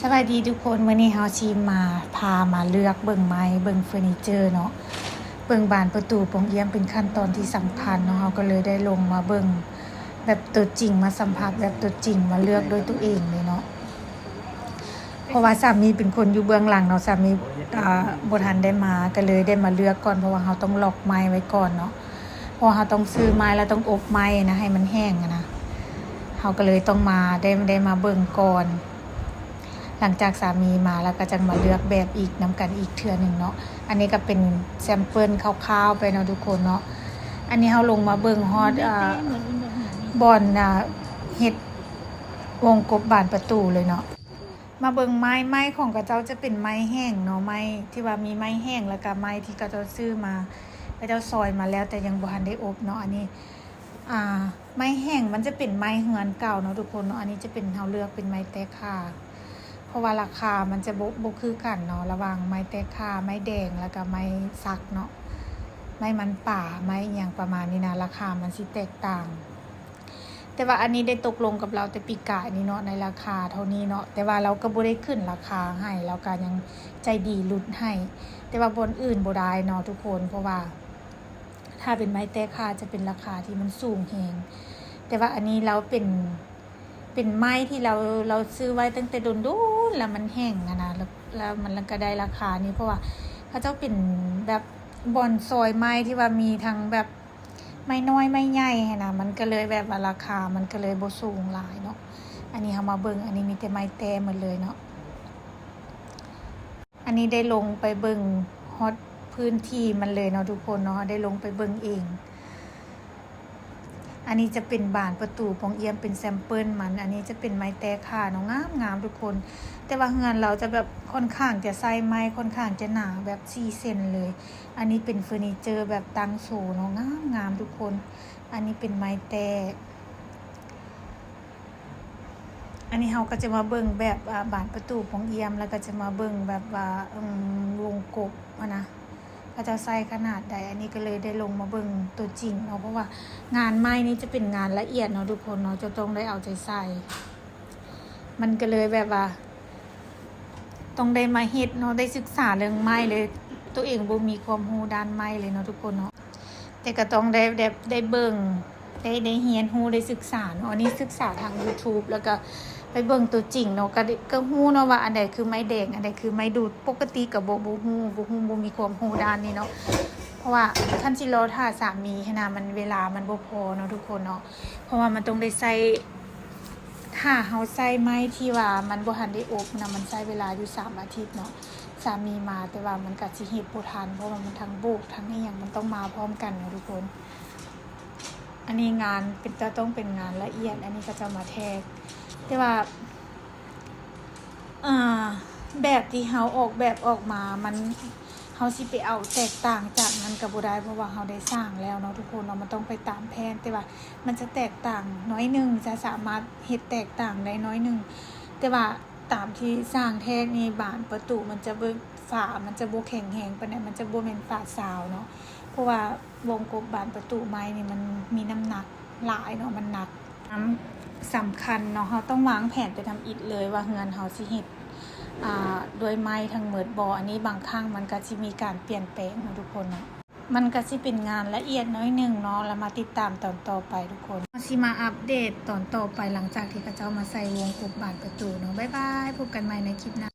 ສະບາຍດີທຸກຄົນ, ມື້ນີ້ເຮົາຊິມາ ພາມາເລືອກເບິ່ງໄມ້ ເບິ່ງເຟີນີເຈີເນາະ, ເບິ່ງບານປະຕູປ່ອງຢ້ຽມ ເປັນຂັ້ນຕອນທີ່ສຳຄັນເນາະ. ເຮົາກໍເລີຍໄດ້ລົງມາເບິ່ງແບບຕົວຈິງ, ມາສຳຜັດແບບຕົວຈິງ, ມາເລືອກດ້ວຍຕົວເອງເລີຍເນາະ. ເພາະວ່າສາມີເປັນຄົນຢູ່ເບື້ອງຫຼັງເນາະ, ສາມີ ອ່າ ບໍ່ທັນໄດ້ມາ, ກໍເລີຍໄດ້ມາເລືອກກ່ອນ, ເພາະວ່າເຮົາຕ້ອງລັອກໄມ້ໄວ້ກ່ອນເນາະ, ເພາະວ່າເຮົາຕ້ອງຊື້ໄມ້ ແລ້ວຕ້ອງອົບໄມ້ນະ ໃຫ້ມັນແຫ້ງນະ. ເຮົາກໍເລີຍຕ້ອງມາ ໄດ້ ໄດ້ມາເບິ່ງກ່ອນ, ຫຼັງຈາກສາມີມາແລ້ວກໍຈັ່ງມາເລືອກແບບອີກນຳກັນອີກເທື່ອໜຶ່ງເນາະ. ອັນນີ້ກໍເປັນແຊມເປິນຄ່າວໆໄປເນາະທຸກຄົນເນາະ. ອັນນີ້ເຮົາລົງມາເບິ່ງຮອດ ອ່າ ບ່ອນ ອ່າ ເຮັດວົງກົບບານປະຕູເລີຍເນາະ. ມາເບິ່ງໄມ້, ໄມ້ຂອງເຂົາເຈົ້າຈະເປັນໄມ້ແຫ້ງເນາະ, ໄມ້ທີ່ວ່າມີໄມ້ແຫ້ງ ແລ້ວກະໄມ້ທີ່ເຂົາເຈົ້າຊື້ມາ, ເຂົາເຈົ້າຊອຍມາແລ້ວ ແຕ່ຍັງບໍ່ທັນໄດ້ອົບເນາະ. ອັນນີ້ ອ່າ ໄມ້ແຫ້ງມັນຈະເປັນໄມ້ເຮືອນເກົ່າເນາະທຸກຄົນເນາະ. ອັນນີ້ຈະເປັນ ເຮົາເລືອກເປັນໄມ້ແຕກຄ່າ ເພາະວ່າລາຄາມັນຈະບໍ່ ບໍ່ຄືກັນເນາະ, ລະຫວ່າງໄມ້ແຕກຄ່າ, ໄມ້ແດງ ແລ້ວກະໄມ້ສັກເນາະ, ໄມ້ມັນປ່າ, ໄມ້ອີ່ຫຍັງປະມານນີ້ນະ, ລາຄາມັນຊິແຕກຕ່າງ. ແຕ່ວ່າອັນນີ້ໄດ້ຕົກລົງກັບລາວແຕ່ປີກາຍນີ້ເນາະ ໃນລາຄາເທົ່ານີ້ເນາະ, ແຕ່ວ່າລາວກໍບໍ່ໄດ້ຂຶ້ນລາຄາໃຫ້, ລາວກໍຍັງໃຈດີຫຼຸດໃຫ້, ແຕ່ວ່າບ່ອນອື່ນບໍ່ໄດ້ເນາະທຸກຄົນ, ເພາະວ່າຖ້າເປັນໄມ້ແຕກຄ່າຈະເປັນລາຄາທີ່ມັນສູງແຮງ. ແຕ່ວ່າອັນນີ້ລາວເປັນ ເປັນໄມ້ທີ່ລາວ ລາວຊື້ໄວ້ຕັ້ງແຕ່ດົນໆ ແລ້ວມັນແຫ້ງຫັ້ນນະ, ແລ້ວ ແລ້ວມັນກໍໄດ້ລາຄານີ້ ເພາະວ່າເຂົາເຈົ້າເປັນແບບບ່ອນຊອຍໄມ້ທີ່ວ່າມີທັງແບບ ໄມ້ນ້ອຍໄມ້ໃຫຍ່ຫັ້ນນະ, ມັນກໍເລີຍແບບວ່າລາຄາມັນກໍເລີຍບໍ່ສູງຫຼາຍເນາະ. ອັນນີ້ເຮົາມາເບິ່ງ, ອັນນີ້ມີແຕ່ໄມ້ແຕ້ໝົດເລີຍເນາະ. ອັນນີ້ໄດ້ລົງໄປເບິ່ງຮອດພື້ນທີ່ມັນເລີຍເນາະທຸກຄົນເນາະ, ໄດ້ລົງໄປເບິ່ງເອງ. ອັນນີ້ຈະເປັນບານປະຕູປ່ອງຢ້ຽມ ເປັນແຊມເປິນມັນ. ອັນນີ້ຈະເປັນໄມ້ແຕກຄ່າເນາະ, ງາມໆທຸກຄົນ, ແຕ່ວ່າເຮືອນລາວຈະແບບຂ້ອນຂ້າງຈະໃຊ້ໄມ້ຂ້ອນຂ້າງຈະໜາ ແບບສີ່ເຊັນເລີຍ. ອັນນີ້ເປັນເຟີນີເຈີແບບຕັ້ງໂຊເນາະ, ງາມໆທຸກຄົນ. ອັນນີ້ເປັນໄມ້ແຕ້ ອັນນີ້ເຮົາກໍຈະມາເບິ່ງແບບ ອ່າ ບານປະຕູປ່ອງຢ້ຽມ ແລ້ວກໍຈະມາເບິ່ງແບບວ່າ ເອີ່ມ ວົງກົບຫັ້ນນະ, ເຂົາເຈົ້າໃຊ້ຂະໜາດໃດ. ອັນນີ້ກໍເລີຍໄດ້ລົງມາເບິ່ງຕົວຈິງເນາະ, ເພາະວ່າງານໄມ້ນີ້ຈະເປັນງານລະອຽດເນາະທຸກຄົນເນາະ, ເຈົ້າຕ້ອງໄດ້ເອົາໃຈໃສ່. ມັນກໍເລີຍແບບວ່າ ຕ້ອງໄດ້ມາເຮັດເນາະ, ໄດ້ສຶກສາເລື່ອງໄມ້ເລີຍ, ໂຕເອງບໍ່ມີຄວາມຮູ້ດ້ານໄມ້ເລີຍເນາະທຸກຄົນເນາະ, ແຕ່ກໍຕ້ອງໄດ້ແບບ ໄດ້ເບິ່ງ ໄດ້ ໄດ້ຮຽນຮູ້ ໄດ້ສຶກສາເນາະ. ອັນນີ້ສຶກສາທາງ YouTube ແລ້ວກໍໄປເບິ່ງຕົວຈິງເນາະ, ກໍໄດ້ ກໍຮູ້ເນາະວ່າອັນໃດຄືໄມ້ແດງ ອັນໃດຄືໄມ້ດູດ. ປົກກະຕິກໍບໍ່ ບໍ່ຮູ້ ບໍ່ຮູ້ ບໍ່ມີຄວາມຮູ້ດ້ານນີ້ເນາະ, ເພາະວ່າຄັນຊິລໍຖ້າສາມີຫັ້ນນະ ມັນ ເວລາມັນບໍ່ພໍເນາະທຸກຄົນເນາະ. ເພາະວ່າມັນຕ້ອງໄດ້ໃຊ້ ຖ້າເຮົາໃຊ້ໄມ້ທີ່ວ່າມັນບໍ່ທັນໄດ້ອົບນະ, ມັນໃຊ້ເວລາຢູ່ສາມອາທິດເນາະ, ສາມີມາ ແຕ່ວ່າມັນກະຊິເຮັດບໍ່ທັນ ເພາະວ່າມັນທັງໂບກທັງອີ່ຫຍັງ ມັນຕ້ອງມາພ້ອມກັນເນາະທຸກຄົນ. ອັນນີ້ງານເປັນ ຈະຕ້ອງເປັນງານລະອຽດ. ອັນນີ້ເຂົາເຈົ້າມາແທກ ແຕ່ວ່າ ອ່າ ແບບທີ່ເຮົາອອກແບບອອກມາ ມັນ ເຮົາຊິໄປເອົາແຕກຕ່າງຈາກນັ້ນກໍບໍ່ໄດ້ ເພາະວ່າເຮົາໄດ້ສ້າງແລ້ວເນາະທຸກຄົນເນາະ, ມັນຕ້ອງໄປຕາມແຜນ. ແຕ່ວ່າມັນຈະແຕກຕ່າງໜ້ອຍໜຶ່ງ ຈະສາມາດເຮັດແຕກຕ່າງໄດ້ໜ້ອຍໜຶ່ງ, ແຕ່ວ່າຕາມທີ່ສ້າງແທກນີ້ ບານປະຕູມັນຈະບໍ່ ຝາມັນຈະບໍ່ແຂງແຮງປານໃດ, ມັນຈະບໍ່ແມ່ນຝາຊາວເນາະ, ເພາະວ່າວົງກົບບານປະຕູໄມ້ນີ້ມັນມີນ້ຳໜັກຫຼາຍເນາະ, ມັນໜັກ. ສຳຄັນເນາະ, ເຮົາຕ້ອງວາງແຜນແຕ່ທຳອິດເລີຍວ່າເຮືອນເຮົາຊິເຮັດ ອ່າ ດ້ວຍໄມ້ທັງໝົດບໍ່. ອັນນີ້ບາງຄັ້ງມັນກໍຊິມີການປ່ຽນແປງເນາະທຸກຄົນເນາະ, ມັນກໍຊິເປັນງານລະອຽດໜ້ອຍໜຶ່ງເນາະ. ແລ້ວມາຕິດຕາມຕອນຕໍ່ໄປທຸກຄົນ, ເຮົາຊິມາອັບເດດຕອນຕໍ່ໄປ ຫຼັງຈາກທີ່ເຂົາເຈົ້າມາໃສ່ວົງກົບບານປະຕູເນາະ. ບາຍບາຍ, ພົບກັນໃໝ່ໃນຄລິບໜ້າ.